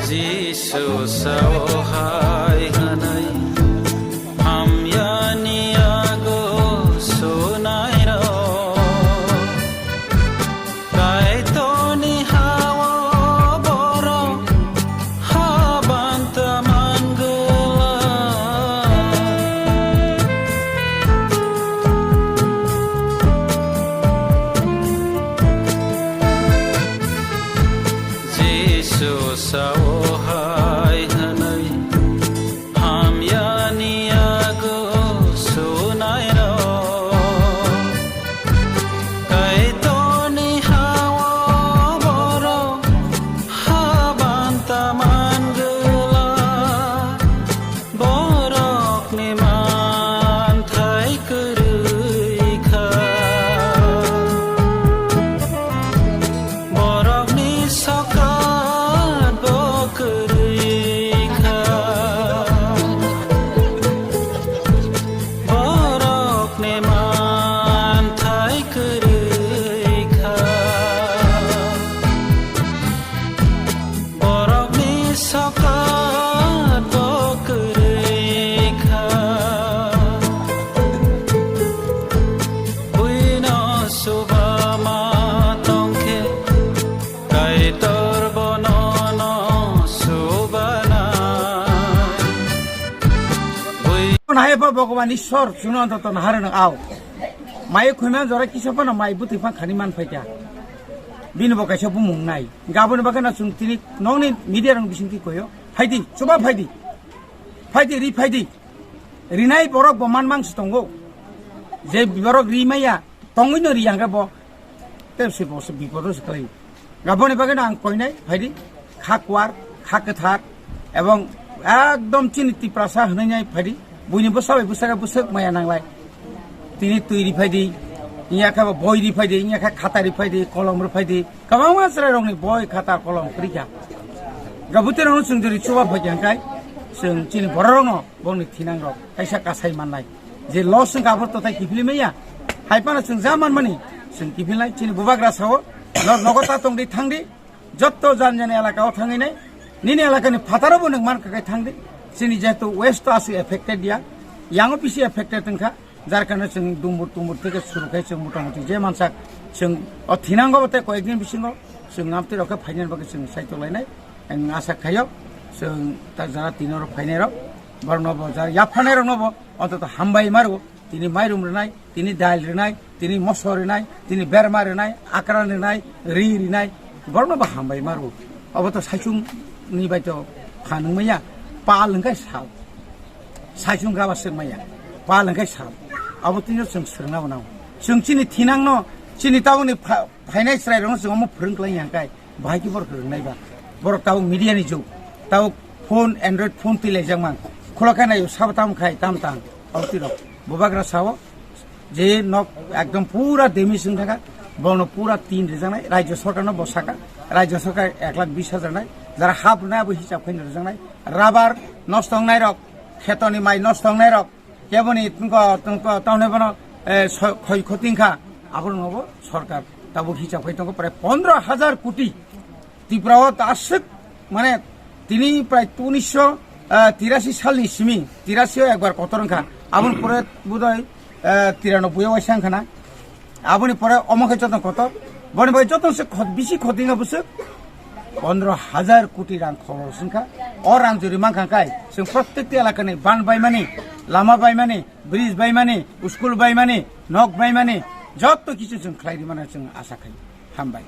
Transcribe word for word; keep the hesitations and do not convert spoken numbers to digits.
Jisu sao hai hwnwi, hamyani yago sunairok. Kaitorni hao borok habanta mangwla. Jisu sao hai hwnwi, hamyani yago sunairok. Kaitorni hao borok habanta mangwla. Borokni manthai kwrwi kha. Borokni sokat bo kwrwi kha. Borokni manthai kwrwi kha. Borokni sokat bo kwrwi kha. Buino suba ma tongkhe, Kaitor bono no subana. Bui- Nahai pha Bhagwan Ishwar, chwngno antoto naharwno ao. Mai khwima jora kisa phano mai bwtwi phang khani man phaikha. Bini bo kaisa bumung nai. Gaboni bagwi no chwng tini nokni media rok bisingtwi koyo. Phaidi, chuba phaidi. Phaidi, ri phaidi. Rinai borok bo man mang se tongo. Je borok ri maya, tongwi no ri hangkhe bo. Tei se bo se bipodo se kwlai. Gaboni bagwi no ang koinai, phaidi. Kha kwar, kha kwthar, ebong ekdom chini Tiprasa hwnwi nai phaidi. Buini bwsa bai bwsa khe bwswk maya nanglai. Tini twi ri phaidi, inya khe bo boi ri phaidi, inya khe khata ri phaidi, kolom ri phaidi. Kwbangma chwrairokni boi, khata, kolom kwrwi kha. Gabutwi rokno chwng jori chuba phaikha hwnkhe, chwng chini bororokno bongni thinangrok kaisa kasai mannai. Je loss wngkha, abo totai kiphilwi manya. Hai phano chwng ja manmani, chwng kiphilnai. Chini bubagra sao, nor nogo ta tongdi, thangdi. Jotto jan jani elaka o thangwi nai. Nini elakani phataro bo nwng mankha khe thangdi. Chini jehetu west o aswk affected ya, yango bisi affected wngkha. Jar karone chwng dumbur tumbur theke suru khai chwng motamoti je mansak chwng o thinango bo tei koyekni bisingo chwng amtwi rok khe phainani bagwi chwng saitok lainai. Ang asa khaio chwng ta jara tino rok phainai rok borokno bo jara yapharnai rokno bo ontoto hambai maro. Tini mairum rwnai, tini dal rwnai, tini moso rwnai, tini berma rwnai, akran rwnai, ri rwnai, borokno bo hambai maro. Obo to saichung ni bai to phanwng maya, pal hwnkhe sao. Saichung gaba swk maya, pal hwnkhe sao. Abo tini chwng swrwngna bo nango. Chwng chini thinangno, chini tabukni pha-, phainai chwrairokno chwng omo phwrwng klai ya hwnkhe, bahai khe borok rwngnai ba? Borok tabuk media ni jug, tabuk phone, Android phone twi laijak man. Khulok khe naio, sabo tamo khai, tam tang, abo twi rok. Bubagra sao, je nok ekdom pura damage wng thangkha, bono pura tin rijaknai, rajya sorkarno bo saka, rajya sorkar ek lakh bis hajar nai, jara hap rwnai abo hisab khaino rijaknai, rabar nosto wngnai rok, khetoni mai nosto wngnai rok, keboni tongko, tongko, tamni bono, eh, so-, khoi khoti wngkha, aborokno bo sorkar tabuk hisab khai tongo prai pondro hajar koti. Tripura o ta aswk, mane, tini prai unisho tirasi salni simi, tirasi o ekbar kotor wngkha, aboni pore bodoi, eh, tiranoboi o waisa wngkha na, aboni pore omo khe joto kotor, boni bai joto se khot-, bisi khoti wngkha bwswk pondro hajar koti rang khoros wngkha. O rang jori mankha khai chwng prottekti elakani ban baimani, lama baimani, bridge baimani, school baimani, nok baimani, joto kichu chwng khlai rimani chwng asa khai. Hambai.